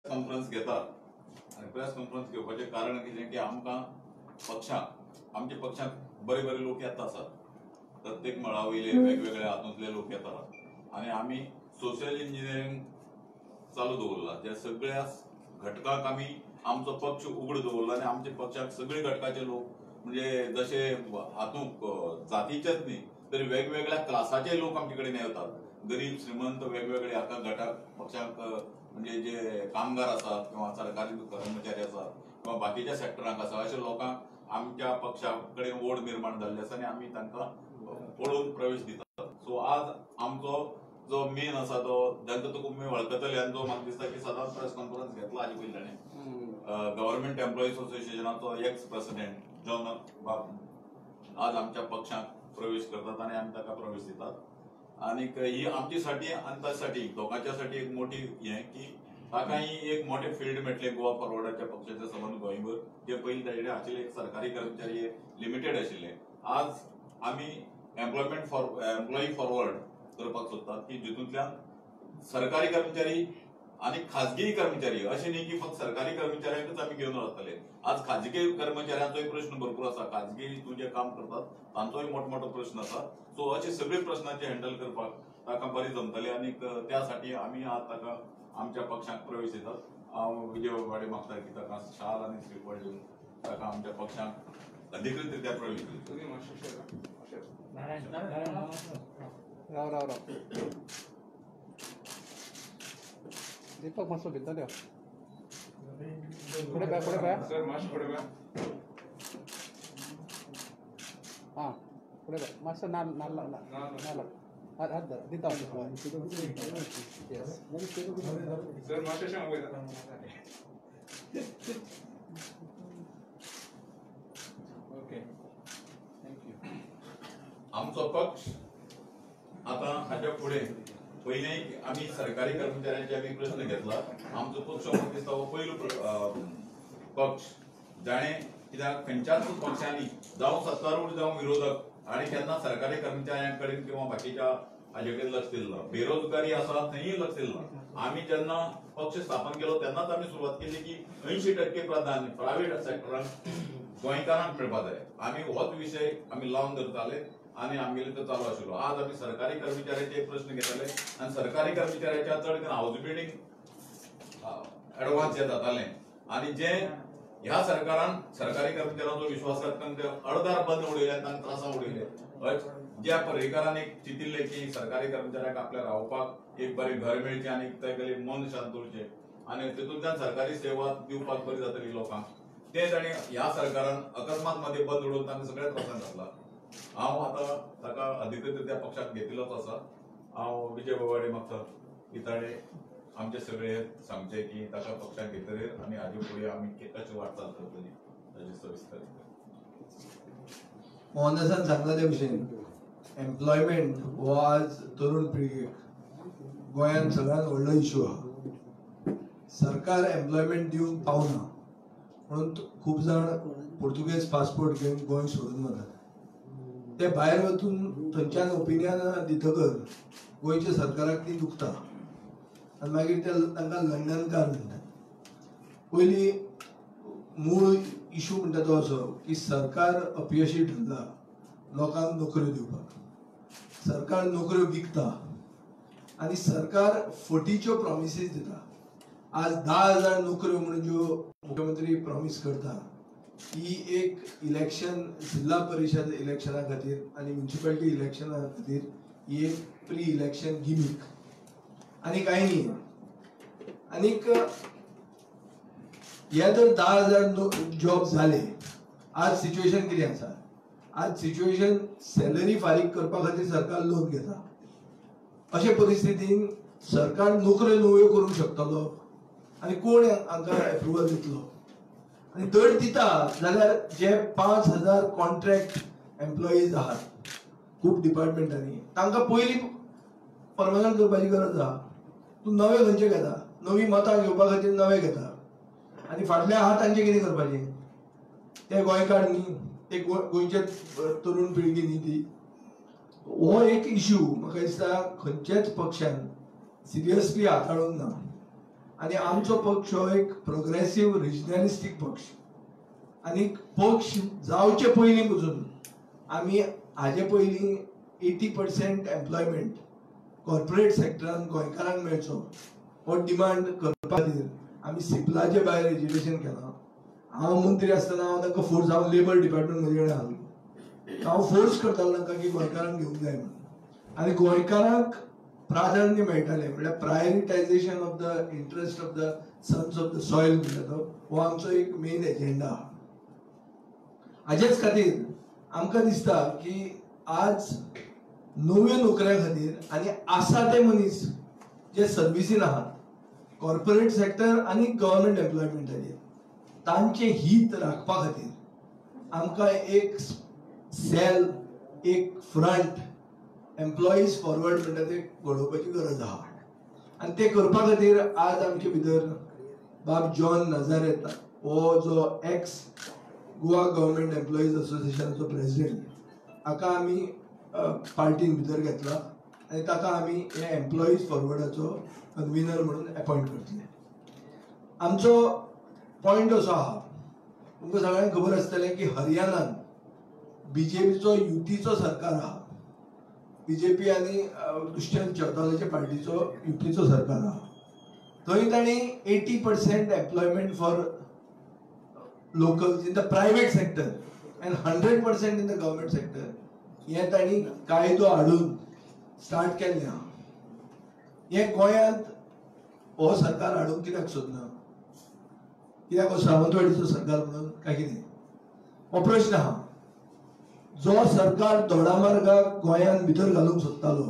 Conference घेतात आनी press conference घेवपाचें कारण कितें की आमकां पक्षाक, आमच्या पक्षाक बरे बरे लोक येता आसात, प्रत्येक मळा वयले वेगवेगळे हातूंतले लोक येतात आनी आमी सोशल इंजिनियरींग चालू दवरला. त्या सगळ्या घटकांक आमी आमचो पक्ष उगडो दवरला आनी आमच्या पक्षाक सगळे घटकाचे लोक, म्हणजे जशे हातूंत जातीचेच न्ही तरी वेगवेगळ्या क्लासाचे लोक आमचे कडेन येतात. गरीब, श्रीमंत, वेगवेगळे हाका घटक पक्षाक, म्हणजे जे कामगार आसात किंवा सरकारी कर्मचारी आसात किंवा बाकीच्या सेक्टरांक आसा, अशे लोकांक आमच्या पक्षा कडेन ओड निर्माण जाल्ली आसा आनी आमी तांकां पळोवन प्रवेश दितात. सो आज आमचो जो मेन आसा तो जांकां तुमी वळखतले आनी जो म्हाका दिसता की सदांच प्रेस कॉन्फरन्स घेतला हाजे पयलीं ताणें, गव्हर्मेंट एम्प्लॉईज असोसिएशनाचो एक्स प्रेसिडेंट जॉन बाब आज आमच्या पक्षाक प्रवेश करतात आनी आमी ताका प्रवेश दितात. आनीक ही आमचे साठी आनी ताच्या दोगांच्या साठी एक मोठी हें की ताका ही एक मोठे फिल्ड मेळटलें गोवा फॉरवर्डाच्या पक्षाच्या संबंद गोंयभर. जे पयलीं ताजे आशिल्ले एक सरकारी कर्मचारी लिमिटेड आशिल्ले, आज आमी एम्प्लॉयमेंट फॉर एम्प्लॉई फॉरवर्ड करपाक सोदतात की जितूंतल्यान सरकारी कर्मचारी आनी खाजगी कर्मचारी, अशें न्ही की फक्त सरकारी कर्मचाऱ्यांकच आमी घेवन वतले. आज खाजगी कर्मचाऱ्यांचोय प्रश्न भरपूर आसा, खाजगी हितून जे काम करतात तांचोय मोठो मोठो प्रश्न आसा. सो अशे सगळे प्रश्नांचे हँडल करपाक ताका बरें जमतलें आनी त्या साठी आमी आज ताका आमच्या पक्षाक प्रवेश दितात. हांव विजय बाबाडे मागता की ताका शाल आनी श्रीफळ दिवन ताका आमच्या पक्षाक अधिकृतरित्या प्रवेश दिवचो. राव राव राव दीपक मातसो भितर यो. फुडें पळय, फुडें पळय सर, मातशें फुडें पळय. आं फुडें पळय मातसो नाल्ल नाल्ल नाल्ल हात हात धर दिता. येस सर, मातशें अशें वयता. Okay, thank you. आमचो पक्ष आतां हाच्या फुडें, पयलीं आमी सरकारी कर्मचाऱ्यांचे आमी प्रश्न घेतला. आमचो पक्ष म्हाका दिसता हो पयलो पक्ष जाणें कित्याक खंयच्याच पक्षांनी जावं सत्तारूढ जावं विरोधक आनी केन्ना सरकारी कर्मचाऱ्यां कडेन किंवा बाकीच्या हाजे कडेन लक्ष दिलें ना. बेरोजगारी आसा थंय लक्ष दिलें ना. आमी जेन्ना पक्ष स्थापन केलो तेन्नाच आमी सुरवात केली की 80% प्राधान्य प्रायव्हेट सेक्टरांक गोंयकारांक मेळपा जाय. आमी होच विशय आमी लावन धरताले आनी आमगेले तो चालू आशिल्लो. आज आमी सरकारी कर्मचाऱ्याचे प्रश्न घेताले आनी सरकारी कर्मचाऱ्याच्या चड करून हावज बिल्डींग एडवान्स जे जाताले आनी जे ह्या सरकारान सरकारी कर्मचाऱ्यांचो विश्वास तांकां अर्दार बंद उडयले आनी तांकां त्रासां उडयले. ज्या पर्रीकारान एक चिंतिल्लें की सरकारी कर्मचाऱ्यांक आपल्या रावपाक एक बरें घर मेळचें आनी तागेलें मन शांत उरचें आनी तितूंतल्यान सरकारी सेवा दिवपाक बरी जातली लोकांक, तें ताणें ह्या सरकारान अकस्मात मध्ये बंद उडोवन तांकां सगळ्या त्रासांत घातला. हांव आतां ताका अधिकृतरित्या पक्षाक घेतिल्लोच आसा. हांव विजय बाबाडे मागता की ताणें आमचे सगळे सांगचें की ताका पक्षाक घेतकीर आनी हाजे फुडें आमी कशी वाटचाल करतली ताची सविस्तर. मोहनदासान सांगला ते भशेन एम्प्लॉयमेंट हो आज तरुण पिळगेक गोंयांत सगळ्यांत व्हडलो इशू आहा. सरकार एम्प्लॉयमेंट दिवंक पावना म्हणून खूब जाण पुर्तुगेज पासपोर्ट घेवन गोंय सोडून वतात. ते भायर वचून थंयच्यान ओपिनियन दितकर गोंयच्या सरकाराक ती दुखता आनी मागीर ते तांकां लंडनकार म्हणटात. पयलीं मूळ इशू म्हणटा तो असो की सरकार अपयशी ठरला लोकांक नोकऱ्यो दिवपाक. सरकार नोकऱ्यो विकता आनी सरकार फटीच्यो प्रॉमिसीस दिता. आज 10,000 नोकऱ्यो म्हणून ज्यो मुख्यमंत्री प्रॉमीस करता ही एक इलेक्शन, जिल्हा परिशद इलेक्शना खातीर आनी म्युनिसिपालिटी इलेक्शना खातीर ही एक प्री इलेक्शन गिमीक आनी कांय न्ही. आनीक हे जर 10,000 जॉब जाले, आज सिच्युएशन कितें आसा? आज सिच्युएशन सॅलरी फारीक करपा खातीर सरकार लोन घेता. अशे परिस्थितीन सरकार नोकऱ्यो नव्यो करूंक शकतलो आनी कोण हांकां एप्रुवल दितलो? आनी दर दिता जाल्यार जे 5,000 कॉन्ट्रॅक्ट एम्प्लॉईज आहात खूब डिपार्टमेंटांनी, तांकां पयलीं परमनंट करपाची गरज आहा. तूं नवे खंयचे घेता? नवी मतां घेवपा खातीर नवे घेता आनी फाटले आहा तांचें कितें करपाचें? ते गोंयकार न्ही, ते गोंयचे तरुण पिळगी न्ही ती. हो एक इशू म्हाका दिसता खंयच्याच पक्षान सिरियसली हाताळूंक ना. आनी आमचो पक्ष हो एक प्रोग्रेसीव रिजनलिस्टीक पक्ष आनी पक्ष जावचे पयलीं पसून आमी हाजे पयलीं 80% एम्प्लॉयमेंट कॉर्पोरेट सेक्टरान गोंयकारांक मेळचो हो डिमांड करपा खातीर आमी सिपलाचे भायर एजिटेशन केलां. हांव मंत्री आसतना हांव तांकां फोर्स, हांव लेबर डिपार्टमेंट म्हजे कडेन आसलो, हांव फोर्स करतालो तांकां की गोंयकारांक घेवंक जाय म्हणून. आनी गोंयकारांक प्राधान्य मेळटालें, म्हणल्यार prioritisation of the interest of the sons of the soil म्हणटा तो हो आमचो एक मेन एजेंडा. हाजेच खातीर आमकां दिसता की आज नव्यो नोकऱ्यां खातीर आनी आसा ते मनीस जे सर्विसीन आहात कॉर्पोरेट सेक्टर आनी गव्हर्मेंट एम्प्लॉयमेंटाचेर तांचें हित राखपा खातीर आमकां एक सेल, एक फ्रंट एम्प्लॉईज फॉरवर्ड म्हणटा ते घडोवपाची गरज आहा. आनी ते करपा खातीर आज आमचे भितर बाब जॉन नाझारेथ हो जो एक्स गोवा गव्हर्मेंट एम्प्लॉईज असोसिएशनाचो प्रेसिडेंट, हाका आमी पार्टीन भितर घेतला आनी ताका आमी हे एम्प्लॉईज फॉरवर्डाचो कन्विनर म्हणून एपॉयंट करतले. आमचो पॉयंट असो आहा, तुमकां सगळ्यांक खबर आसतलें की हरियाणान बीजेपीचो युतीचो सरकार आहा, बीजेपी आनी दुष्यंत चौतालाच्या पार्टीचो युतीचो सरकार आहा. थंय तांणी 80% employment for locals in the private sector and 100% in the government sector हें तांणी कायदो हाडून स्टार्ट केल्लें आहा. हें गोंयांत हो सरकार हाडूंक कित्याक सोदना, कित्याक हो सावंतवाडीचो सरकार म्हणून काय कितें हो प्रश्न आहा. जो सरकार दोडामार्गाक गोंयांत भितर घालूंक सोदतालो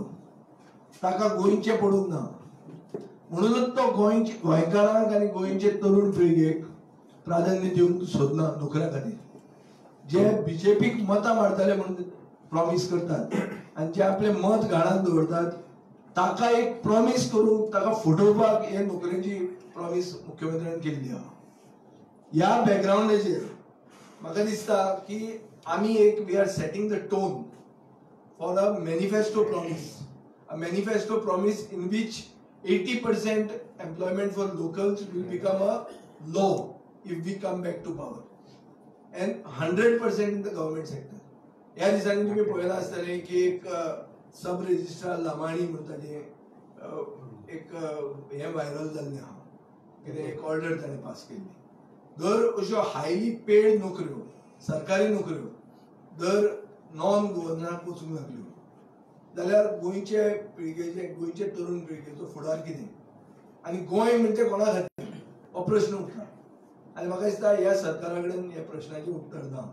ताका गोंयचें पडूंक ना, म्हणूनच तो गोंयकारांक आनी गोंयचे तरुण पिळगेक प्राधान्य दिवंक सोदना नोकऱ्या खातीर. जे बीजेपीक मतां मारतले म्हणून प्रॉमीस करतात आनी जे आपलें मत घाणाक दवरतात ताका एक प्रॉमीस करूंक, ताका फटोवपाक हे नोकरेची प्रॉमीस मुख्यमंत्र्यान केल्ली आहा. ह्या बॅकग्रावंडाचेर म्हाका दिसता की आमी एक we are setting the tone for a manifesto promise, a manifesto promise in which 80% employment for locals will become a law if we come back to power and 100% in the government sector. ह्या दिसांनी तुमी पळयलां आसतलें की एक सब registrar Lamani म्हणटा तें एक हें व्हायरल जाल्लें आहा, कितें एक ऑर्डर ताणें पास केल्ली. दर अश्यो हायली पेड नोकऱ्यो, सरकारी नोकऱ्यो दर नॉन गव्हर्नराक वचूंक लागल्यो जाल्यार गोंयचे पिळगेचे, गोंयचे तरुण पिळगेचो फुडार कितें आनी गोंय म्हणजे कोणा खातीर हो प्रश्न उरता. आनी म्हाका दिसता ह्या सरकारा कडेन ह्या प्रश्नाचें उत्तर ना.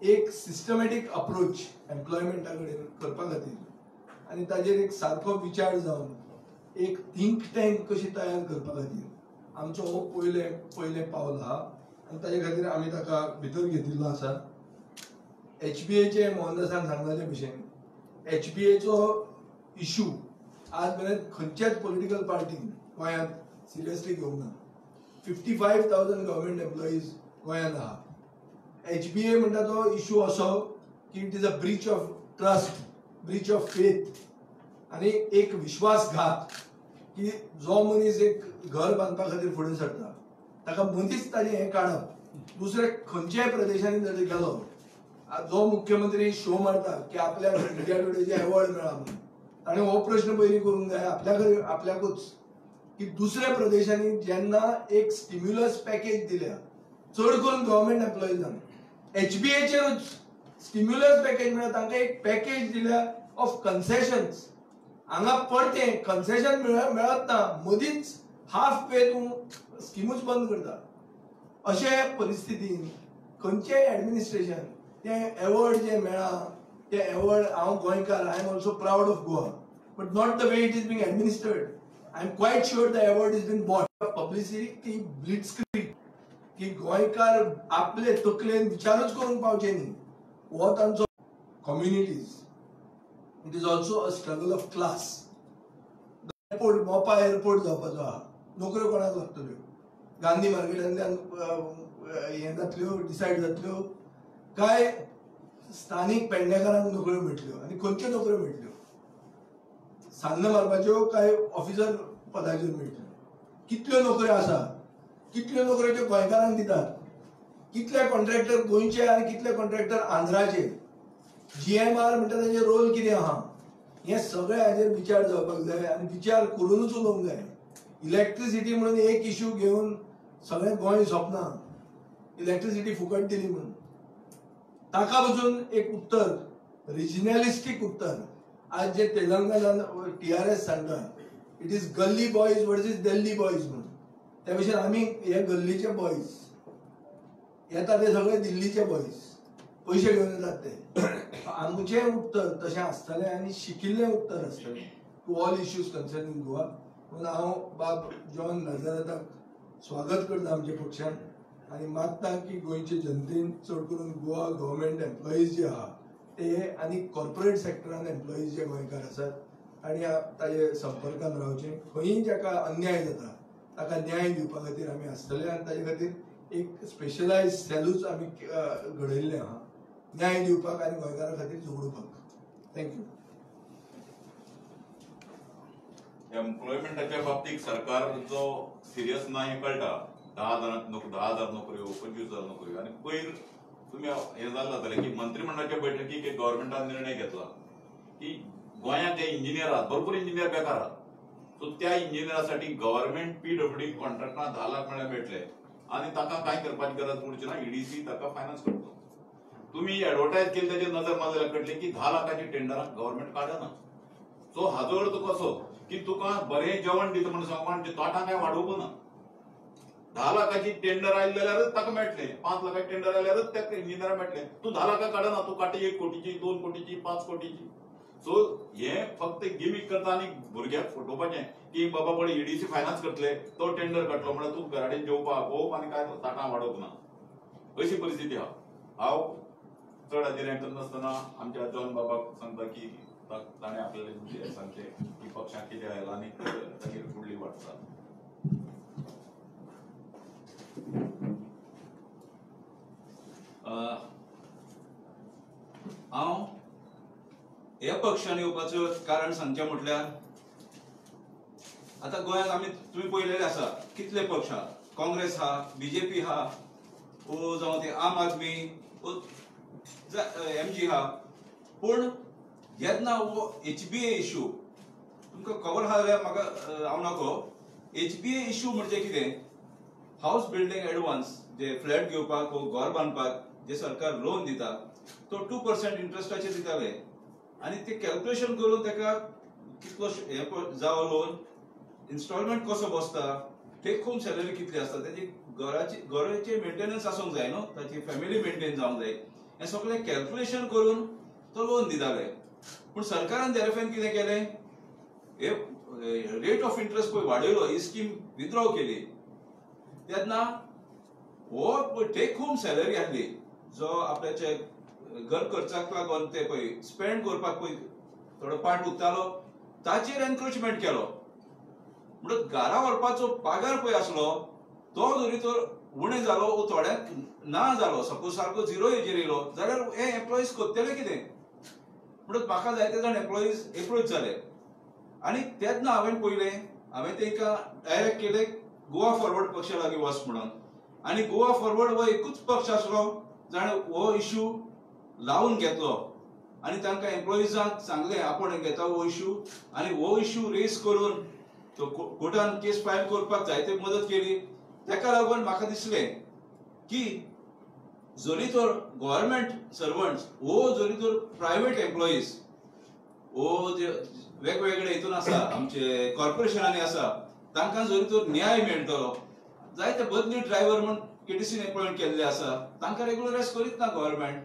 एक सिस्टमॅटीक अप्रोच एम्प्लॉयमेंटा कडेन करपा खातीर आनी ताजेर एक सारको विचार जावन एक थिंक टँक कशी तयार करपा खातीर आमचो हो पयलें पावल आहा आनी ताजे खातीर आमी ताका भितर घेतिल्लो आसा. एचबीएचे मोहनदासान सांगला ते भशेन एचबीएचो इशू आज मेरेन खंयच्याच पॉलिटिकल पार्टीन गोंयांत सिरियसली घेवंक ना. 55,000 गव्हर्मेंट एम्प्लॉईज गोंयांत आहा. एचबीए म्हणटा तो इशू असो की it is a breach of trust, breach of faith आनी एक विश्वासघात की जो मनीस एक घर बांदपा खातीर फुडें सरता ताका मदींच ताजें हें काडप. दुसऱ्या खंयच्याय प्रदेशांनी जर गेलो, जो मुख्यमंत्री शो मारता की आपल्या इंडिया टुडेचे अवॉर्ड मेळ्ळा म्हणून, ताणें हो प्रश्न पयलीं करूंक जाय आपल्या आपल्याकूच की दुसऱ्या प्रदेशांनी जेन्ना एक स्टिम्युलस पॅकेज दिल्या चड करून गव्हर्मेंट एम्प्लॉईजांक एचबीएचेरूच स्टिम्युलस पॅकेज म्हळ्यार तांकां एक पॅकेज दिल्या ऑफ कन्सेशन्स. हांगा परतें कन्सेशन मेळत ना, मदींच हाफ वे तूं स्किमूच बंद करता. अशे परिस्थितीन खंयचेय एडमिनिस्ट्रेशन तें एवॉर्ड जें मेळ्ळां तें एवॉर्ड, हांव गोंयकार, I am also proud of Goa, but not the way it is being administered. I am quite sure the award is been bought. Publicity blitzkrieg की गोंयकार आपले तकलेन विचारूच करूंक पावचे न्ही हो तांचो. Communities, it is also a struggle of class. Airport, Mopa airport जावपाचो आहा, नोकऱ्यो कोणाक लागतल्यो? गांधी मार्केटांतल्यान हें जातल्यो, डिसायड जातल्यो काय स्थानीक पेडणेकारांक नोकऱ्यो मेळटल्यो? आनी खंयच्यो नोकऱ्यो मेळटल्यो? सान्न मारपाच्यो काय ऑफिसर पदाचेर मेळटल्यो? कितल्यो नोकऱ्यो आसा, कितल्यो नोकऱ्यो त्यो गोंयकारांक दितात, कितले कॉन्ट्रॅक्टर गोंयचे आनी कितले कॉन्ट्रॅक्टर आंध्राचे, GMR म्हणटा तेंचे रोल कितें आहा, हें सगळें हाजेर विचार जावपाक जाय आनी विचार करुनूच उलोवंक जाय. इलेक्ट्रिसिटी म्हणून एक इश्यू घेवन सगळें गोंय सोंपना. इलेक्ट्रिसिटी फुकट दिली म्हणून ताका पसून एक उत्तर, रिजनलिस्टीक उत्तर. आज जे तेलंगणान TRS सांगता it is gully boys versus Delhi boys म्हणून, त्या भशेन आमी हे गल्लीचे बॉयज येता ते सगळे दिल्लीचे बॉयज, पयशे घेवन येतात ते. आमचें उत्तर तशें आसतलें आनी शिकिल्लें उत्तर आसतलें to all issues concerning Goa. म्हणून हांव बाब जॉन लाजाराताक स्वागत करता आमच्या पक्षान आनी मागता की गोंयचे जनतेन, चड करून गोवा गव्हर्मेंट एम्प्लॉईज जे आहा ते आनी कॉर्पोरेट सेक्टरान एम्प्लॉईज जे गोंयकार आसात आनी ताजे संपर्कान रावचें. खंयी जाका अन्याय जाता ताका न्याय दिवपा खातीर आमी आसतले आनी ताजे खातीर एक स्पेशलायज सेलूच आमी घडयल्लें आहा न्याय दिवपाक आनी गोंयकारां खातीर झगडुपाक. Thank you. एम्प्लॉयमेंटाच्या बाबतीत सरकार जो सिरियस ना हें कळटा. 10,000 नोकऱ्यो, 25,000 नोकऱ्यो. आनी पयर तुमी हें जाल्लें जातलें की मंत्रिमंडळाच्या बैठकीक एक गव्हर्मेंटान निर्णय घेतला की गोंयांत जे इंजिनियर आहात, भरपूर इंजिनियर बेकार आहात, सो त्या इंजिनियरासाठी गव्हर्मेंट PWD कॉन्ट्रॅक्टां 10 लाख म्हळ्यार मेळटले आनी ताका कांय करपाची गरज पडची ना, EDC ताका फायनान्स करतलो. तुमी एडवर्टायज केली ताचेर नजर मारली जाल्यार कळटलें की 10 लाखाची टेंडरां गव्हर्मेंट काडना. सो हाजो अर्थ कसो की तुका बरें जेवण दिता म्हणून सांगू आनी तोटां कांय वाडोवपा ना. 10 लाखाची टेंडर आयली जाल्यारच ताका मेळटलें, 5 लाखाची टेंडर आयल्यारच त्या इंजिनियराक मेळटलें. तूं 10 लाखां काडना, तूं काडटा 1 कोटीची, 2 कोटीची, 5 कोटीची. सो हें फक्त गिमीक करता आनी भुरग्याक फटोवपाचें की बाबा पळय EDC finance करतले, तो टेंडर काडटलो म्हळ्यार तूं घरा कडेन जेवपाक होप आनी कांय ताटां वाडोवंक ना, अशी परिस्थिती आहा. हांव चड हाजेर हें करनासतना आमच्या जॉन बाबाक सांगता की ताणें आपल्याला सांगचें की पक्षाक कितें आयलां आनी तागेर फुडली वाटचाल. हांव ह्या पक्षान येवपाचो कारण सांगचें म्हटल्यार आतां गोंयांत आमी तुमी पळयलेले आसा कितले पक्ष आहा, काँग्रेस आहा, BJP आहा, ओ जावं ते आम आदमी, ओ MG आहा. पूण जेन्ना हो HBA issue तुमकां खबर आहा जाल्यार म्हाका हांव नको, HBA issue म्हणजे कितें, हावस बिल्डींग एडवान्स जे फ्लॅट घेवपाक वो घर बांदपाक जे सरकार लोन दिता तो 2% इंट्रस्टाचेर दिताले आनी ते कॅल्क्युलेशन करून ताका कितलो हें जावो लोन, इन्स्टॉलमेंट कसो बसता, टेक होम सॅलरी कितली आसता, ताची घराचे मेंटेनन्स आसूंक जाय न्हू, ताची फॅमिली मेंटेन जावंक जाय, हें सगळें कॅल्क्युलेशन करून तो लोन दिताले. पूण सरकारान देरफेन कितें केलें, हे रेट ऑफ इंट्रस्ट पळय वाडयलो, ही स्कीम विथड्रॉ केली. तेन्ना हो टेक होम सॅलरी आसली जो आपल्याचे घर खर्चाक लागून ते पळय स्पेंड करपाक पळय थोडो पांट उरतालो ताचेर एनक्रोचमेंट केलो. म्हणून घरा व्हरपाचो पगार पळय आसलो तो जरी तर उणें जालो वो थोड्यांक ना जालो, सपोज सारको झिरो हेजेर येयलो जाल्यार हे एम्प्लॉईज करतले कितें. म्हणून म्हाका जायते जाण एम्प्लॉईज एप्रोच जाले आनी तेन्ना हांवें पळयलें, हांवें तांकां डायरेक्ट केलें गोवा फॉरवर्ड पक्षा लागीं वच म्हणून. आनी गोवा फॉरवर्ड हो एकूच पक्ष आसलो जाणें हो इशू लावन घेतलो आनी तांकां एम्प्लॉईजांक सांगलें आपूण घेता हो इशू आनी हो इशू रेज करून तो कोर्टान केस फायल करपाक जायते मदत केली. ताका लागून म्हाका दिसलें की जरी तर गव्हर्मेंट सर्वंट्स वो जरी तर प्रायव्हेट एम्प्लॉईज वो जे वेगवेगळे हितून आसा आमचे कॉर्पोरेशनांनी आसा तांकां जरी तर न्याय मेळटलो. जायते बदली ड्रायव्हर म्हूण केटीसीन एपॉयंट केल्ले आसा तांकां रेगुलरायज करीत ना गव्हर्मेंट.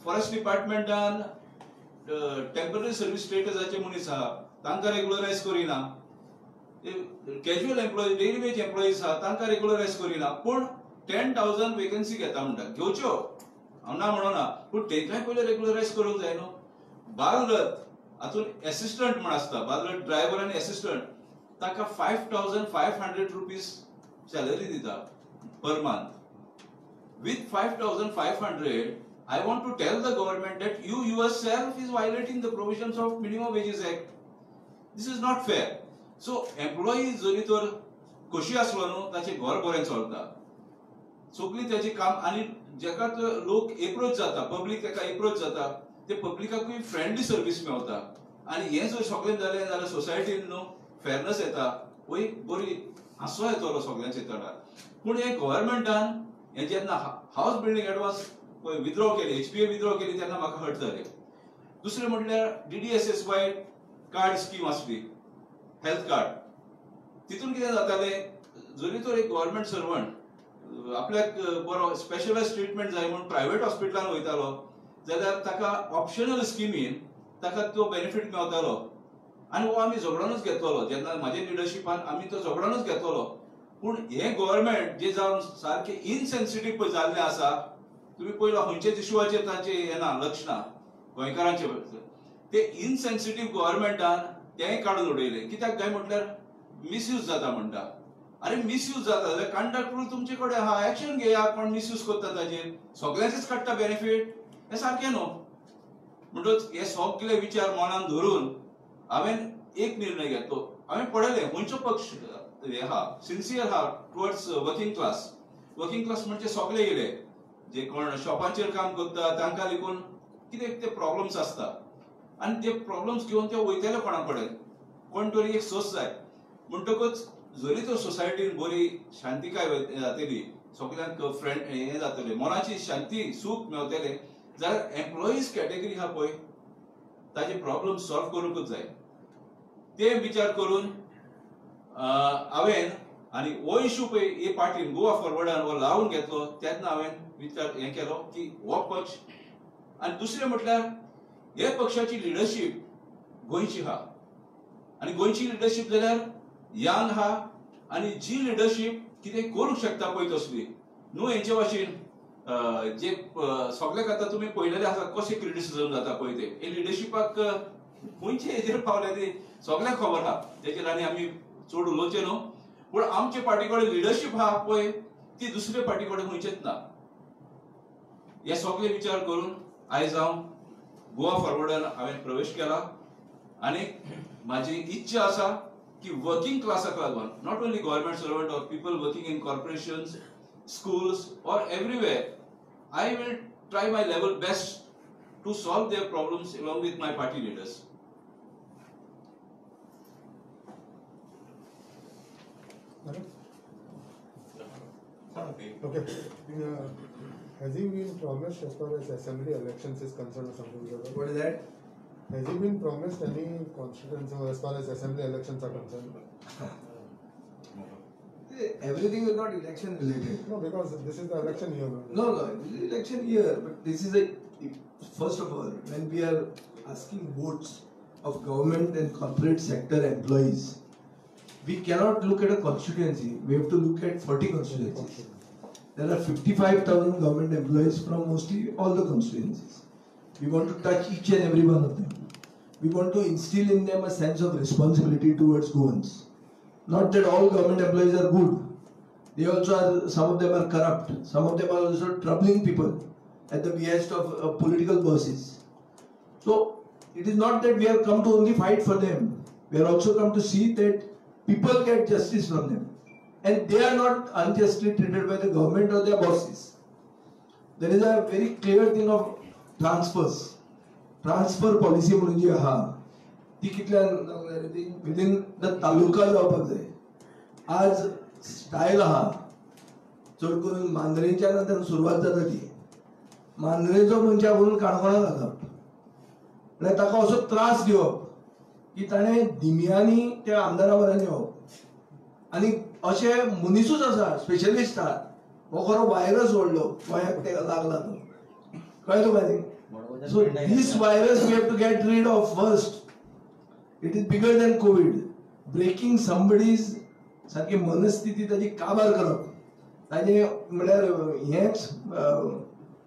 फॉरेस्ट डिपार्टमेंटान टेम्पररी सर्वीस स्टेटसाचे मनीस आहा तांकां रेगुलरायज करिना, casual employees daily wage employees आहा तांकां रेगुलरायज करिना. पूण 10,000 वेकन्सी घेता म्हणटा, घेवच्यो हांव ना म्हणना, पूण तांकांय पयलीं रेगुलरायज करूंक जाय न्हू. बालरथ हातूंत एसिस्टंट म्हण आसता, बालरथ ड्रायव्हर आनी एसिस्टंट ताका 5,500 रुपीज सॅलरी दिता per month. With 5,500 I want to tell the government that you yourself is violating the provisions of Minimum Wages Act. This is not fair. So employee जरी तर खोशी आसलो न्हू ताचें घर बरें चलता, सगळीं ताचें काम, आनी जेका लोक एप्रोच जाता, पब्लीक ताका एप्रोच जाता, ते पब्लिकाकूय फ्रेंडली सर्वीस मेवता. आनी हें जर सगळें जालें जाल्यार सोसायटीन न्हू फेरनस येता, वय बरी हांसो येतलो सगळ्यांच्या तोंडार. पूण हें गव्हर्मेंटान हें जेन्ना हावस बिल्डींग एडवान्स पळय विथड्रॉ केली, HBA withdraw केली तेन्ना म्हाका हर्ट जालें. दुसरें म्हटल्यार DDSSY card scheme आसली, हेल्थ कार्ड, तितून कितें जातालें, जरी तर एक गव्हर्मेंट सर्वंट आपल्याक बरो स्पेशलायज ट्रिटमेंट जाय म्हूण प्रायवेट हॉस्पिटलान वयतालो जाल्यार ताका ऑप्शनल स्किमीन ताका तो बेनिफीट मेवतालो. आनी हो आमी झगडोनूच घेतलो, जेन्ना म्हाजे लिडरशिपान आमी तो झगडोनूच घेतलो. पूण हें गव्हर्मेंट जे जावन सारकें इनसेन्सिटीव पळय जाल्लें आसा, तुमी पयला खंयच्याच इशुवाचेर तांचें हें ना, लक्ष ना गोंयकारांचे, ते इनसेन्सिटीव गव्हर्मेंटान तेंय काडून उडयलें. कित्याक काय म्हटल्यार मिसयूज जाता म्हणटा. अरे मिसयूज जाता जाल्यार कंडक्ट रूल तुमचे कडेन आहा, एक्शन घेया, कोण मिसयूज करता ताजेर, सगळ्यांचेच काडटा बेनिफीट, हें सारकें न्हू. म्हणटच हे सगळे विचार मनान धरून हांवें एक निर्णय घेतलो. हांवें पळयलें खंयचो पक्ष हे आहा, सिन्सियर आहा towards working class. Working class म्हणजे सगळे येयले जे कोण शॉपांचेर काम करता तांकां लेगून कितें ते प्रॉब्लम्स आसता, आनी ते प्रॉब्लम्स घेवन ते वयतले कोणा कडेन, कोण तरी एक सोर्स जाय. म्हणटकच जरी तर सोसायटीन बरी शांतिकाय जातली, सगळ्यांक फ्रेंड हें जातलें, मनाची शांती सूख मेवतलें जाल्यार एम्प्लॉईज कॅटेगरी आहा पळय ताजे प्रॉब्लम सॉल्व करूंकच जाय. ते विचार करून हांवें आनी हो इशू पळय हे पार्टीन गोवा फॉरवर्डान हो लावन घेतलो. तेन्ना हांवें विचार हें केलो की हो पक्ष, आनी दुसरें म्हटल्यार हे पक्षाची लिडरशीप गोंयची आहा, आनी गोंयची लिडरशीप जाल्यार यंग आहा, आनी जी लिडरशीप कितें करूंक शकता पळय तसली न्हू. हेंचे भाशेन जे सगळ्याक आतां तुमी पळयलेले आसा कशें क्रिटिसिजम जाता पळय ते हे लिडरशिपाक खंयचे हेजेर पावले ते सगळ्यांक खबर आहा, तेजेर आनी आमी चड उलोवचें न्हू. पूण आमचे पार्टी कडेन लिडरशीप आहा पळय ती दुसरे पार्टी कडेन खंयचेच ना. हे सगळे विचार करून आयज हांव गोवा फॉरवर्डान हांवें प्रवेश केला, आनी म्हाजी इच्छा आसा की वर्किंग क्लासाक लागून, not only government servant or people working in corporations, schools or everywhere, I will try my level best to solve their problems along with my party leaders. Okay. Has he been promised as far as assembly elections is concerned or something like that? What is that? Has he been promised any constituency as far as assembly elections are concerned? Everything is not election related. No, because this is the election year. No, this is election year, but this is a, first of all, when we are asking votes of government and corporate sector employees, we cannot look at a constituency. We have to look at 40 constituencies. There are 55,000 government employees from mostly all the constituencies. We want to touch each and every one of them. We want to instill in them a sense of responsibility towards Goans. Not that all government employees are good. They also are, some of them are corrupt. Some of them are also troubling people at the behest of political bosses. So it is not that we have come to only fight for them. We are also come to see that people get justice from them. And they are not unjustly treated by the government or their bosses. There is a very clear thing of transfers. Transfer policy म्हणून जी आहा ती कितल्यान within the taluka जावपाक जाय. आज style आहा चड करून मांद्रेंच्यान आतां सुरवात जाता ती मांद्रेचो मनशाक व्हरून काणकोणा घालप, म्हळ्यार ताका असो त्रास दिवप की ताणें दिमयांनी त्या आमदारा बरोबर येवप. आनी अशे मनिसूच आसा स्पेशलिस्ट आहा, हो खरो व्हायरस व्हडलो गोंयाक तेका लागला तो, कळ्ळें तुका न्ही? So this virus we have to get rid of first. It is bigger than COVID. Breaking somebody's सारकी मनस्थिती ताजी काबार करप, ताजें म्हळ्यार हेंच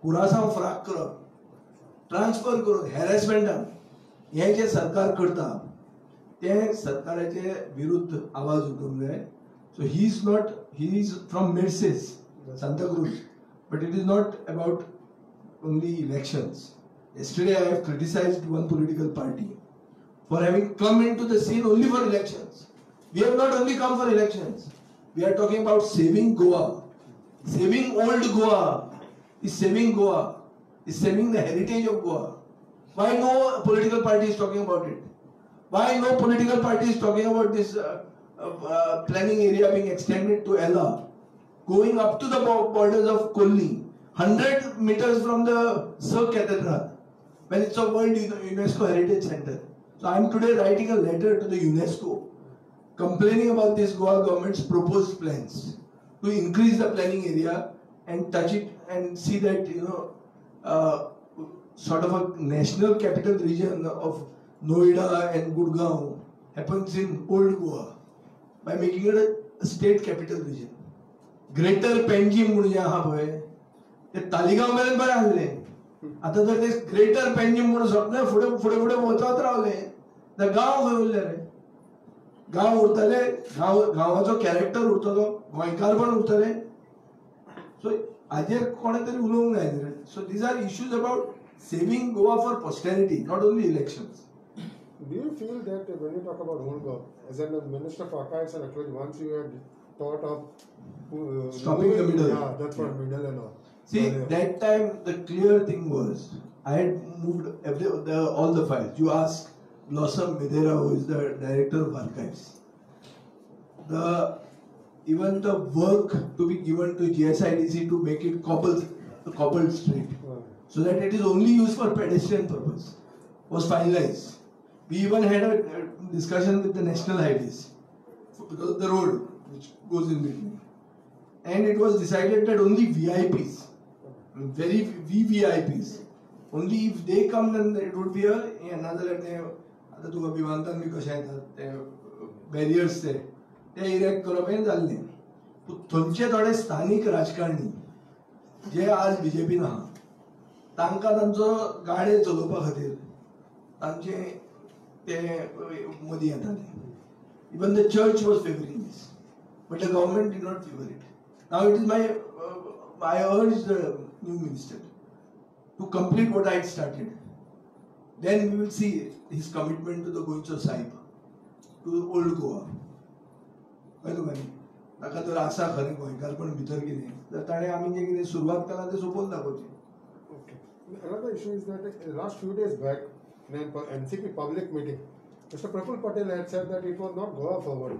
कुरासांव फ्राक करप, ट्रान्सफर करून हॅरेसमेंटान, हें जें सरकार करता तें सरकाराचे विरुद्ध आवाज उठोवंक जाय. So he is not, he is from Merces, Santacruz, but it is not about only elections. Yesterday I have criticized one political party for having come into the scene only for elections. We have not only come for elections. We are talking about saving Goa. Saving old Goa is saving Goa, is saving the heritage of Goa. Why no political party is talking about it? Why no political party is talking about this planning area being extended to Ella, going up to the borders of Kolli, 100 meters from the Sir Cathedral, when it's a World UNESCO Heritage Center. So I am today writing a letter to the UNESCO complaining about this Goa government's proposed plans to increase the planning area and touch it and see that, you know, sort of a national capital region of Noida and Gurgaon happens in old Goa by making it a state capital region. Greater Panjim म्हणून जे आहा पळय ते तालिगांव मेरेन बरें आसलें, आतां जर ते ग्रेटर पेंजीम म्हणून सगळें फुडें फुडें फुडें वचत रावलें जाल्यार गांव खंय उरले रे? गांव उरतले, गांवाचो कॅरेक्टर उरतलो, गोंयकारपण उरतलें. सो हाजेर कोणें तरी उलोवंक जाय न्ही. So these are issues about saving Goa for posterity, not only elections. Do you feel that when you talk about old Goa, as a Minister for Archives and Archaeology, once you had thought of stopping the middle? Yeah, that's what middle and all. See, that time the clear thing was, I had moved all the files. You ask Blossom Medera, who is the director of archives. Even the work to be given to GSIDC to make it cobbled street, so that it is only used for pedestrian purpose, was finalized. We even had a discussion with the national highways because of the road which goes in between. And it was decided that only VIPs, very VVIPs, only if they come then it would be a another. आतां तुका विमानतळ बी कशें येतात ते barriers ते erect करप हें जाल्लें. पूण थंयचे थोडे स्थानीक राजकारणी जे आज बीजेपीन आहा तांकां तांचो गाडे चलोवपा खातीर तांचे ते मदीं येताले. Even the church was favouring this, but the government did not favour it. Now it is my I urge the new minister to complete what I had started. Then we will see his commitment to the Goencho Sahib, to old Goa. कळ्ळें तुका न्ही? ताका जर आसा खरें गोंयकारपण भितर कितें तर ताणें आमी जें कितें सुरवात केला तें सोंपोवन दाखोवचें. Okay. Another issue is that last few days back, in an NCP public meeting, Mr. Praful Patel had said that it was not Goa Forward.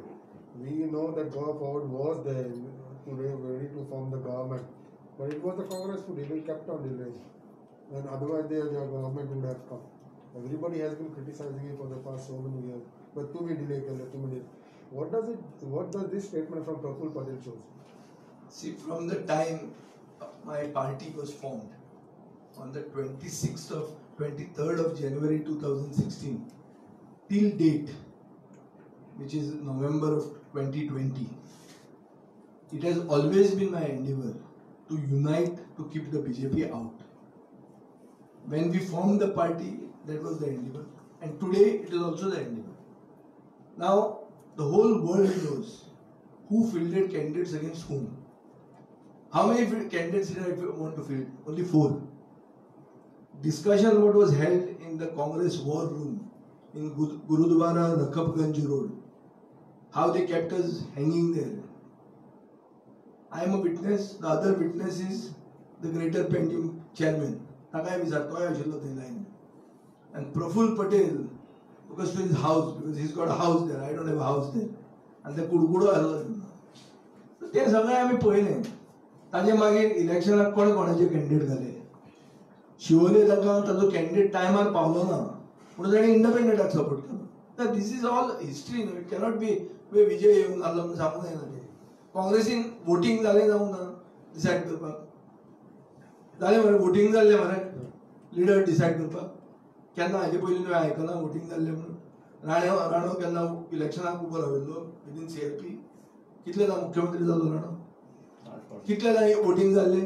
We know that Goa Forward was there today ready to form the government, but it was the Congress who delayed, kept on delaying, and otherwise the government would have come. Everybody has been criticizing it for the past so many years. But tumi delay kele, tumi delay. What does it? What does this statement from Praful Patel shows? See, from the time my party was formed on the 23rd of January 2016 till date, which is November of 2020, it has always been my endeavor to unite to keep the BJP out. When we formed the party, that was the endeavor, and today it is also the endeavor. Now, the whole world knows who fielded candidates against whom. How many candidates did I want to field? Only 4. Discussion what was held in the Congress war room in Gurudwara, Rakabganj Road, how they kept us hanging there. I am a witness. The other witness is the Greater Panjim chairman. ताकाय विचार तोय आशिल्लो थंय line. And Praful Patel, because to his house, because he's got a house there, I don't have a house there. आनी ते कुडकुडो आसलो तेन्ना. तें सगळें आमी पळयलें. ताजे मागीर इलेक्शनाक कोणे कोणाचे कॅन्डिडेट घाले. शिवोले ताका ताजो कॅन्डिडेट टायमार पावलो ना म्हणून ताणें इंडिपेंडंटाक सपोर्ट केलो. तर this is all history न्हू. It cannot be विजय येवंक जालो म्हणून सांगूंक जायना तें. काँग्रेसीन वोटींग जालें जावंक ना डिसायड करपाक. जालें मरे वोटींग जाल्लें मरे लिडर डिसायड करपाक. केन्ना हाजे पयलीं तुवें आयकलां वोटींग जाल्लें म्हणून? राणो केन्ना इलेक्शनाक उबो राविल्लो विदीन CLP? कितले जाण मुख्यमंत्री जालो राणो? कितले जाण वोटींग जाल्लें?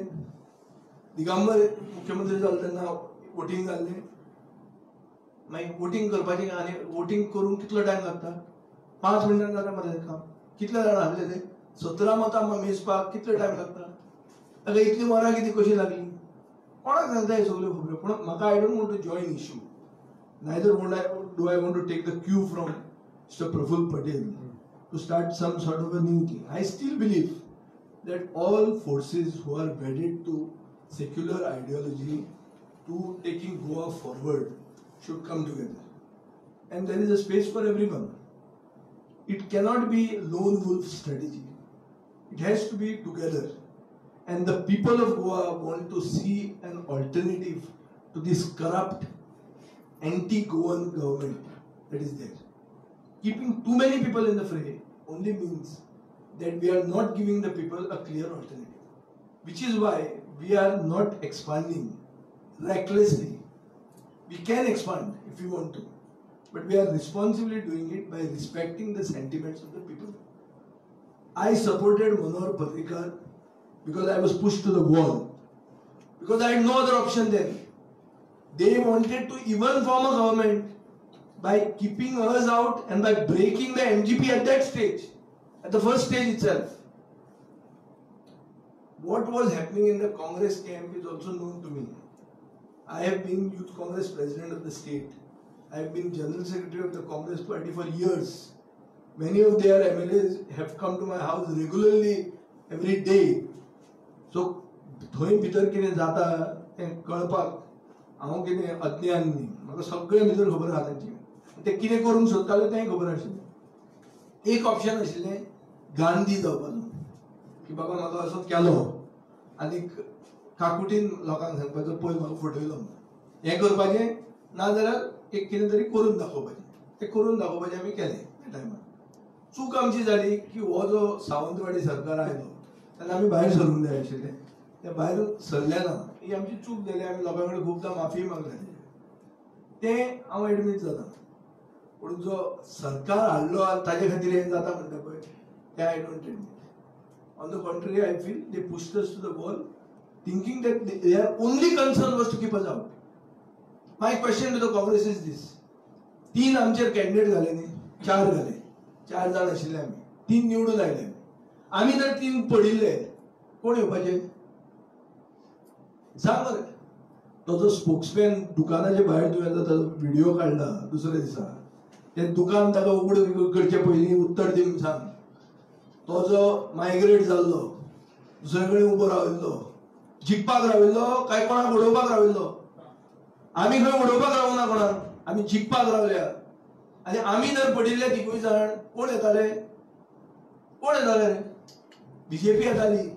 दिगंबर मुख्यमंत्री जालो तेन्ना वोटींग जाल्लें. मागीर वोटींग करपाचें आनी वोटींग करूंक कितलो टायम लागता? 5 मिनटां जाता मरे काम. कितले जाण आसले ते? 17 मतां मेजपाक कितलो टायम लागता? ताका इतलीं वरां कितें कशीं लागलीं? कोणाक सांगता हें सगल्यो खबऱ्यो? पूण म्हाका I don't want to join issue, neither do I want to take the cue from Mister Praful Patel. to start some sort of a new thing. I still believe that all forces who are wedded to secular ideology, to taking Goa forward, should come together. And there is a space for everyone. It cannot be lone wolf strategy. It has to be together. And the people of Goa want to see an alternative to this corrupt anti-Goan government that is there. Keeping too many people in the fray only means that we are not giving the people a clear alternative, which is why we are not expanding recklessly. We can expand if we want to, but we are responsibly doing it by respecting the sentiments of the people. I supported Manohar Parrikar because I was pushed to the wall, because I had no other option then. They wanted to even form a government by keeping us out and by breaking the MGP at that stage, at the first stage itself. What was happening in the Congress camp is also known to me. I have been Youth Congress President of the state. I have been General Secretary of the Congress Party for years. Many of their MLAs have come to my house regularly every day. So, थंय भितर कितें जाता तें कळपाक हांव कितें अज्ञान न्ही, म्हाका सगळें भितर खबर आहा तांची. ते कितें करूंक सोदताले तेंय खबर आशिल्लें. एक ऑप्शन आशिल्लें गांधी जावपाचो, की बाबा म्हाका असो केलो आनी काकुटीन लोकांक सांगपाचो पळय म्हाका फटयलो म्हणून. हें करपाचें नाजाल्यार एक कितें तरी करून दाखोवपाचें. तें करून दाखोवपाचें आमी केलें त्या टायमार. चूक आमची जाली की हो जो सावंतवाडी सरकार आयलो तेन्ना आमी भायर सरूंक जाय आशिल्लें, ते भायर सरले ना, ही आमची चूक जाली. आमी लोकां कडेन खुबदां माफी मागली, तें हांव एडमीट जाता. पूण जो सरकार हाडलो आनी ताजे खातीर हें जाता म्हणटा पळय तें I don't admit. On the contrary, I feel they pushed us to the wall, thinking that their only concern was to keep us out. My question to the Congress is this: तीन आमचेर candidate घाले न्ही, चार घाले, चार जाण आशिल्ले आमी, तीन निवडून आयले. आमी जर तीन पडिल्ले कोण येवपाचे सांग मरे. तो जो स्पोक्समॅन दुकानाचे भायर तुवें ताजो व्हिडिओ काडला दुसऱ्या दिसा, तें दुकान ताका उगड करचे पयलीं उत्तर दिवन सांग. तो जो मायग्रेट जाल्लो, दुसरे कडेन उबो राविल्लो, जिखपाक राविल्लो काय कोणाक उडोवपाक राविल्लो? आमी खंय उडोवपाक रावना कोणाक, आमी जिखपाक रावल्या. आनी आमी जर पडिल्ले तिगूय जाण कोण येताले? कोण येताले? बीजेपी येताली.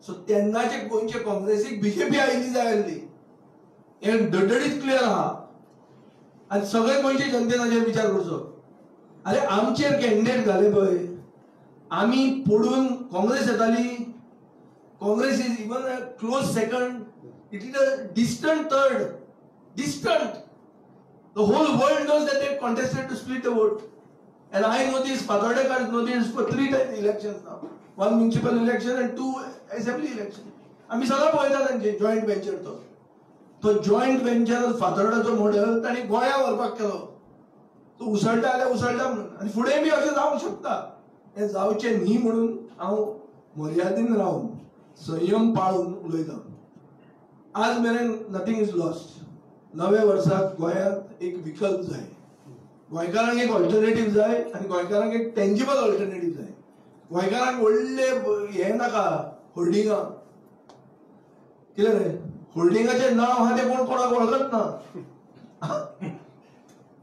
सो तेन्नाचे गोंयचे काँग्रेसीक बीजेपी आयिल्ली जाय आसली, हें डडडीत क्लियर आहा. आनी सगळे गोंयचे जनतेन हाचेर विचार करचो. आरे आमचेर कॅन्डिडेट घाले पळय, आमी पडून काँग्रेस येताली. Congress is even a close second, it is a distant third, distant. The whole world knows that they contested to split the vote. And I know this, Fatordekar know this for 3 times elections now. 1 municipal election and 2 assembly election. आमी सदां पळयता तांचे joint venture. तो तो joint venture फातोर्डाचो model तांणी गोंया व्हरपाक केलो. तो उसळटा जाल्यार उसळटा म्हणून, आनी फुडें बी अशें जावंक शकता. हें जावचें न्ही म्हणून हांव मर्यादीन रावन संयम पाळून उलयतां. आज मेरेन नथींग is lost. नव्या वर्साक गोंयांत एक विकल्प जाय, गोंयकारांक एक ऑल्टरनेटीव जाय आनी गोंयकारांक एक टेंजिबल ऑल्टरनेटीव जाय. गोंयकारांक व्हडले हें नाका होल्डिंगां, कितें रे होल्डिंगाचें नांव आहा तें कोण कोणाक वळखत ना,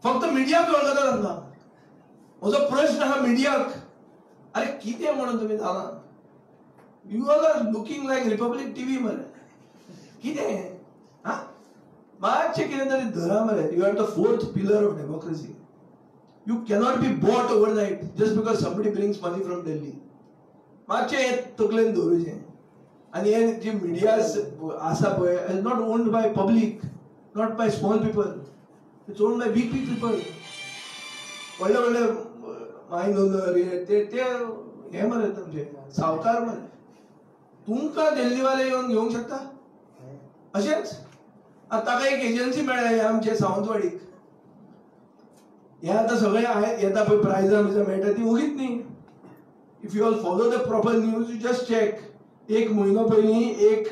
फक्त मिडियाक वळखता तांकां. म्हजो प्रश्न आहा मिडियाक, अरे कितें म्हणून तुमी जाणा? You all are looking like Republic TV मरे, कितें आं मातशें कितें तरी धरा मरे. You are the 4th pillar of democracy. You cannot be bought overnight just because somebody brings money from Delhi. मातशें हें तकलेन दवरुचें. आनी हे जी मिडिया आसा पळय, is not owned by public, not by small people, it's owned by big big people. व्हडले व्हडले मायनोलर हे ते हे मरे तुमचे सावकार मरे. तुमकां दिल्लीवाले येवन घेवंक शकता अशेंच. आतां ताका एक एजन्सी मेळ्ळ्या आमचे सावंतवाडीक. हे आतां सगळे येता पळय प्रायजां बिजां मेळटा ती ओगीच न्ही. If you all follow the proper news, you just check. एक म्हयनो पयलीं एक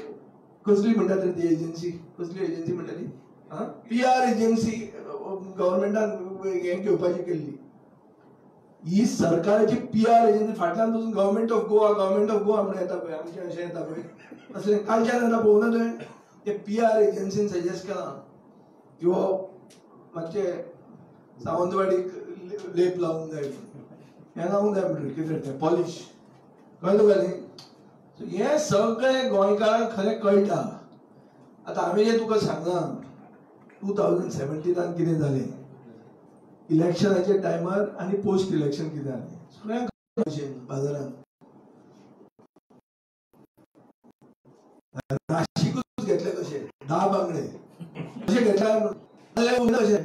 कसली म्हणटा तरी ती एजन्सी, कसली एजन्सी म्हणटा ती, पी आर एजन्सी गव्हर्मेंटान हें घेवपाची केल्ली. ही सरकाराची पी आर एजन्सी फाटल्यान पसून government of Goa, government of Goa म्हणून येता पळय, आमचें अशें येता पळय, तसलें कालच्यान येता पळोवना तुवें. ते पी आर एजन्सीन सजेस्ट केलां की हो मातशें सावंतवाडीक लेप लावंक जाय म्हणून, हें लावंक जाय म्हणून कितें तें पॉलिश, कळ्ळें तुका न्ही. सो हें सगळें गोंयकारांक खरें कळटा. आतां हांवें जें तुका सांगलां 2017 कितें जालें इलेक्शनाच्या टायमार आनी पोस्ट इलेक्शन कितें जालें सगळ्यांक बाजारांत राशीकूच घेतले कशे 10 बांगडे कशे घेतले कशे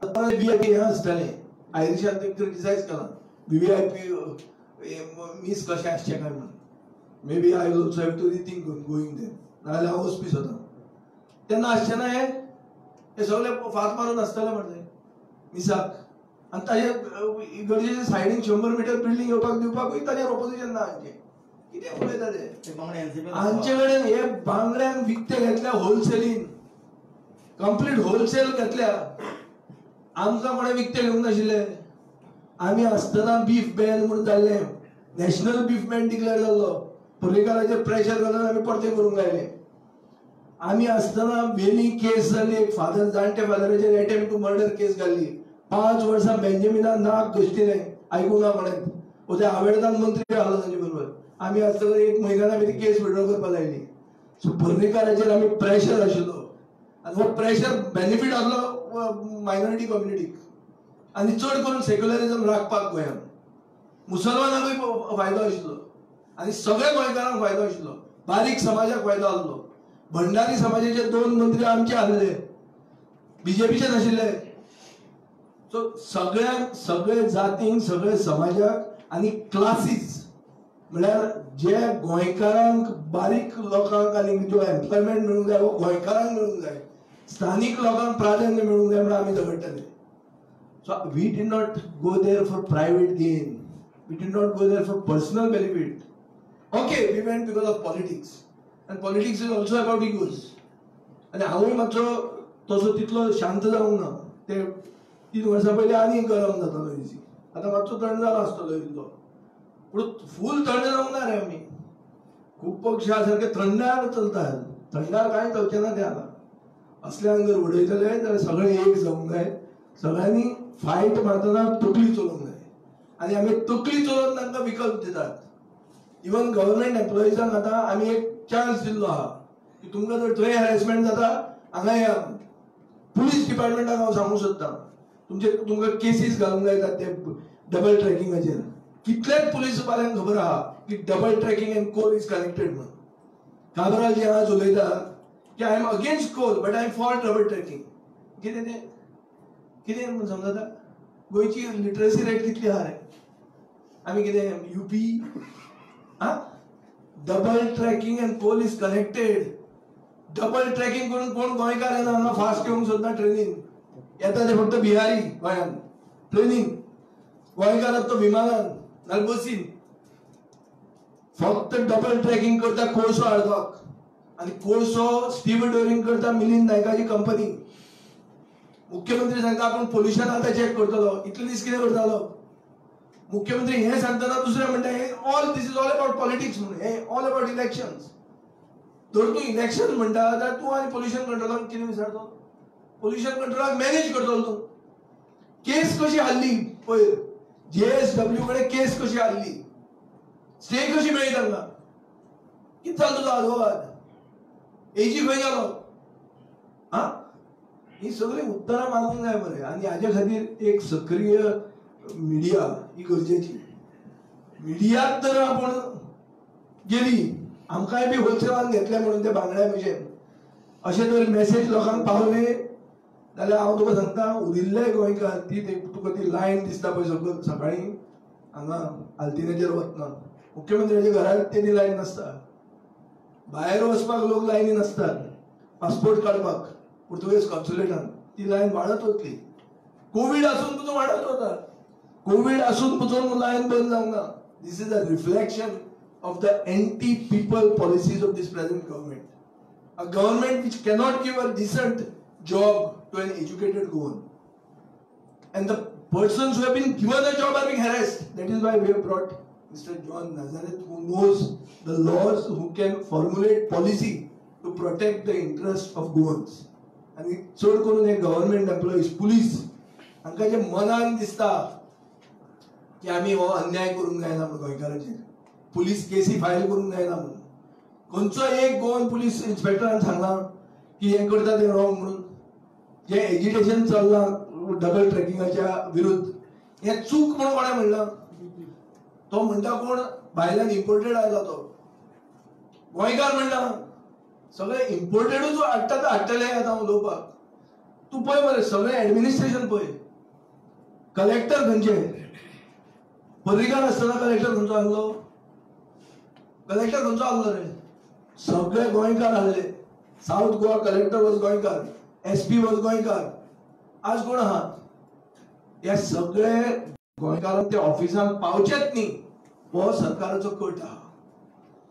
व्हीआयपी हें आसतालें. आयरिशान ते क्रिटिसायज केलां व्हीआयपी मीस कशें आसचें काय म्हणून. Maybe I will also have to rethink going there, नाजाल्यार हांव वचपी स्वता. तेन्ना आसचें ना हें, हे सगळे फात मारून आसताले म्हणलें मिसाक. आनी ताजे गरजेचे सायडीन 100 मिटर बिल्डींग येवपाक दिवपाकूय ताजेर ऑपोजिशन ना. हांचें कितें उलयता ते. हांचे कडेन हे बांगड्यांक विकते घेतल्या होलसेलीन, कंप्लीट होलसेल घेतल्या. आमकां कोणें विकते घेवंक नाशिल्ले. आमी आसतना बीफ बॅन म्हणून जाल्लें, नॅशनल बीफ बॅन डिक्लेअर जाल्लो. पर्रीकाराचेर प्रेशर घालून आमी परतें करूंक लायलें. आमी आसतना वेली केस जाली, एक फादर जाणटे फादराचेर एटेम्प्ट टू मर्डर केस घाल्ली. 5 वर्सां बेंजामिनान नाक घश्टिलें, आयकूंक ना कोणें. ते आवेडतान मंत्री आहलो तांचे बरोबर. आमी आसतना 1 म्हयन्यान आमी ती केस विड्रॉ करपाक लायली. सो पर्रीकाराचेर आमी प्रेशर आशिल्लो आनी हो प्रेशर बेनिफीट आसलो मायनॉरिटी कम्युनिटीक आनी चड करून सेक्युलरिजम राखपाक गोंयांत मुसलमानांकूय फायदो आशिल्लो आनी सगळ्या गोंयकारांक फायदो आशिल्लो. बारीक समाजाक फायदो आसलो. भंडारी समाजाचे 2 मंत्री आमचे आसले, बीजेपीचे नाशिल्ले. सो सगळ्यांक, सगळे जातींक, सगळे समाजाक आनी क्लासीस म्हळ्यार जे गोंयकारांक, बारीक लोकांक आनी जो एम्प्लॉयमेंट मेळूंक जाय हो गोंयकारांक मेळूंक जाय, स्थानीक लोकांक प्राधान्य मेळूंक जाय म्हणून आमी झगडटाले. So we did not go there for private gain, we did not go there for personal benefit. Okay, we went because of politics, and politics is also about egos. आनी हांवूय मातसो तसो तितलो शांत जावंक ना. ते 3 वर्सां पयलीं आनी गरम जातालो इजी, आतां मातसो थंड जाला आसतलो इल्लो, पूण फूल थंड जावंक ना रे. आमी खूब पक्ष सारके थंडार चलतात, थंडार कांय चलचें ना. ते आतां असल्यांक जर उडयतले जाल्यार सगळे एक जावंक जाय. सगळ्यांनी फायट मारतना तकली चलोवंक जाय आनी आमी तकली चलोवन तांकां विकल्प दितात. इवन गव्हर्मेंट एम्प्लॉइजांक आतां आमी एक चान्स दिल्लो आहा की तुमकां जर थंय हॅरेसमेंट जाता हांगा या. पुलीस डिपार्टमेंटाक हांव सांगूंक सोदतां, तुमचे तुमकां केसीस घालूंक जाय ते डबल ट्रॅकिंगाचेर. कितलेच पुलीस वाल्यांक खबर आहा की double tracking and coal is connected म्हणून. काबराल जे आज उलयता की I am against coal but I am for double tracking, कितें तें कितें म्हणून समजता. गोंयची लिटरसी रेट कितली आहा रे? आमी कितें UP? Double tracking and coal is connected. Double tracking करून कोण गोंयकार येना हांगा फास्ट येवंक सोदना ट्रेनीन. येता ते फक्त बिहारी गोंयांत ट्रेनीन, गोंयकाराक तो विमानान नाल्यार बसीन. फक्त डबल ट्रॅकिंग करता कोळसो हाडपाक, आनी कोळसो स्टीव डोरिंग करता मिलिंद नायकाची कंपनी. मुख्यमंत्री सांगता आपूण पोल्युशन आतां चॅक करतलो, इतले दीस कितें करतालो मुख्यमंत्री? हें सांगतना दुसरें म्हणटा हें all this is all about politics म्हणून, हें ऑल अबाउट इलेक्शन्स. जर तूं इलेक्शन म्हणटा जाल्यार तूं आनी पोल्युशन कंट्रोलाक कितें विचारतलो? पोल्युशन कंट्रोलाक मॅनेज करतलो तूं. केस कशी हाडली पयर JSW कडेन केस कशी हाडली, स्टे कशी मेळ्ळी तांकां? कितें जालो तुजो आदवोगाद? एजी खंय गेलो? आं, ही सगळीं उत्तरां मागूंक जाय मरे. आनी हाजे खातीर एक सक्रीय मिडिया ही गरजेची. मिडियात तर आपूण गेली, आमकांय बी होलसेलान घेतले म्हणून ते बांगड्या भशेन अशें जर मॅसेज लोकांक पावले जाल्यार हांव तुका सांगता उरिल्ले गोंयकार ती तुका ती लायन दिसता पळय सगळं सकाळीं हांगा आल्तिनाचेर वतना मुख्यमंत्र्याच्या घरात तेदी लायन नासता, भायर वचपाक लोक लायनी नासतात, पासपोर्ट काडपाक पुर्तुगेज कॉन्सुलेटान ती लायन वाडत वतली. कोवीड आसून पसून वाडत वता, कोवीड आसून पसून लायन बंद जावंक ना. This is a reflection of the anti people policies of this present government, a government which cannot give a decent job to an educated Goan. And the Persons who have been given a job are being harassed. That is why we have brought Mr. John Nazareth, who knows the laws, who can formulate policy to protect the interest of Goans. आनी चड करून हे government employees, police हांकां जे मनान दिसता की आमी हो अन्याय करूंक जायना म्हणून गोंयकारांचेर, पुलीस केसी फायल करूंक जायना म्हणून. खंयचो एक गोवन पुलीस इन्स्पेक्टरान सांगलां की हें करता तें रॉंग म्हणून? जें एजिटेशन चल्लां डबल ट्रॅकिंगाच्या विरुद्ध, हें चूक म्हणून कोणें म्हणलां? तो म्हणटा कोण भायल्यान इम्पोर्टेड आयला तो गोंयकार म्हणटा. सगळे इम्पोर्टेडूच हाडटा तर हाडटले आतां उलोवपाक. तूं पळय मरे सगळें एडमिनिस्ट्रेशन पळय, कलेक्टर खंयचे, पर्रीकार आसतना कलेक्टर खंयचो आहलो, कलेक्टर खंयचो आहलो रे? सगळे गोंयकार आहले. सावथ गोवा कलेक्टर वॉज गोंयकार, SP was गोंयकार. आज कोण आहा? ह्या सगळे गोंयकारांक त्या ऑफिसांत पावचेच न्ही हो सरकाराचो कट आहा.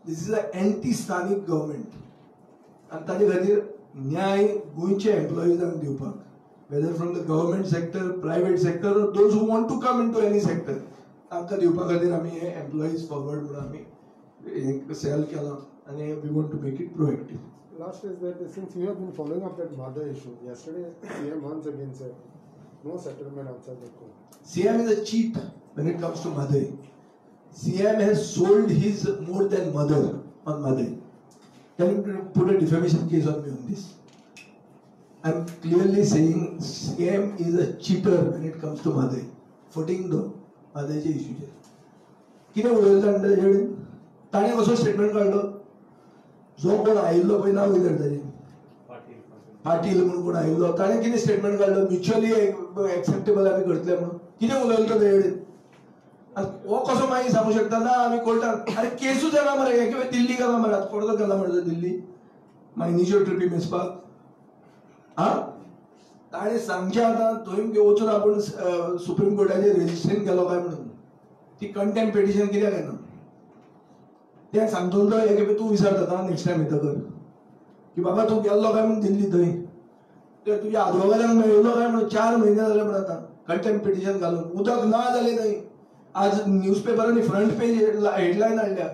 This is a anti स्थानीक गव्हर्मेंट. आनी ताजे खातीर न्याय गोंयचे एम्प्लॉइजांक दिवपाक, whether from the government sector, private sector, those who want to come into any sector, तांकां दिवपा खातीर आमी हे एम्प्लॉईज फॉरवर्ड म्हणून आमी हें सेल केलां आनी we want to make it proactive. Last is that since you have been following up that Mhadei issue, yesterday CM once again said no settlement outside the court. CM is a cheat when it comes to Mhadei. CM has sold his more than mother on Mhadei. Can you put a defamation case on me on this? I'm clearly saying CM is a cheater when it comes to Mhadei. Footing दो म्हादयच्या इश्यूचेर कितें उलयता म्हणटा तेजे कडेन? ताणें कसो statement काडलो? जो कोण आयिल्लो पळय, नांव कितें ताजें, पाटील म्हणून कोण आयिल्लो, ताणें कितें स्टेटमेंट काडलो? म्युच्युअली एक्सेप्टेबल आमी करतले म्हणून कितें उलयलो तो तेजे कडेन? हो कसो मागीर सांगू शकता ना आमी कोर्टान? अरे केसूच येना मरे, हे कितें दिल्ली गेला मरे, आतां कोण गेला मरे दिल्ली मायनीच्यो ट्रिपी मेजपाक? आं, ताणें सांगचें आतां थंय वचून आपूण सुप्रीम कोर्टाचेर रजिस्ट्रीन गेलो काय म्हणून ती कंटेम्प्ट पिटिशन कित्याक येना? तें सांगतलो तो हे खेपे तूं विसरता नेक्स्ट टायम येतकर की बाबा तूं गेल्लो काय म्हणून दिल्ली थंय, ते तुज्या आदवोगादांक मेळिल्लो काय म्हणून 4 म्हयने जाले म्हण आतां कंटेम्प्ट पिटिशन घालून उदक ना जालें थंय. आज न्यूजपेपरांनी फ्रंट पेज हेडलायन हाडल्या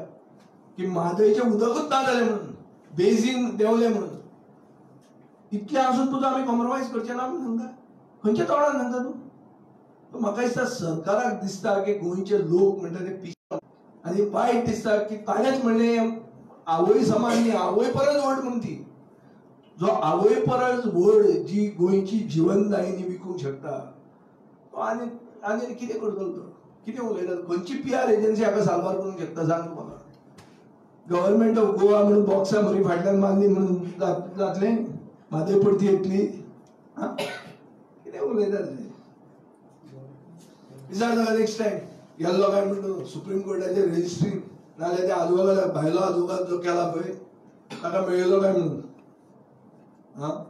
की म्हादयचें उदकूच ना जालें म्हणून, बेजीन देंवलें म्हणून. इतलें आसून तुजो आमी कॉम्प्रोमायज करचे ना म्हणून सांगता? खंयच्या तोंडान सांगता तूं? म्हाका दिसता सरकाराक दिसता की गोंयचे लोक म्हणटा ते पिशे आनी वायट दिसता की ताणेंच म्हणलें आवय समान न्ही, आवय परस व्हड म्हूण ती. जो आवय परस व्हड जी गोंयची जिवनदायिनी विकूंक शकता तो आनी आनी कितें करतलो तो? कितें उलयता? खंयची PR agency हाका साल्वार करूंक शकता सांग तूं म्हाका? गव्हर्मेंट ऑफ गोवा म्हणून बॉक्सां बरी फाटल्यान मारली म्हणून जातलें? म्हादय परती येतली? आं, कितें उलयतात? विचार ताका नेक्स्ट टायम गेल्लो काय म्हणून सुप्रीम कोर्टाचेर रजिस्ट्री, नाजाल्यार त्या आदवोगाद भायलो आदवोगाद जो केला पळय ताका मेळिल्लो काय म्हणून. आं.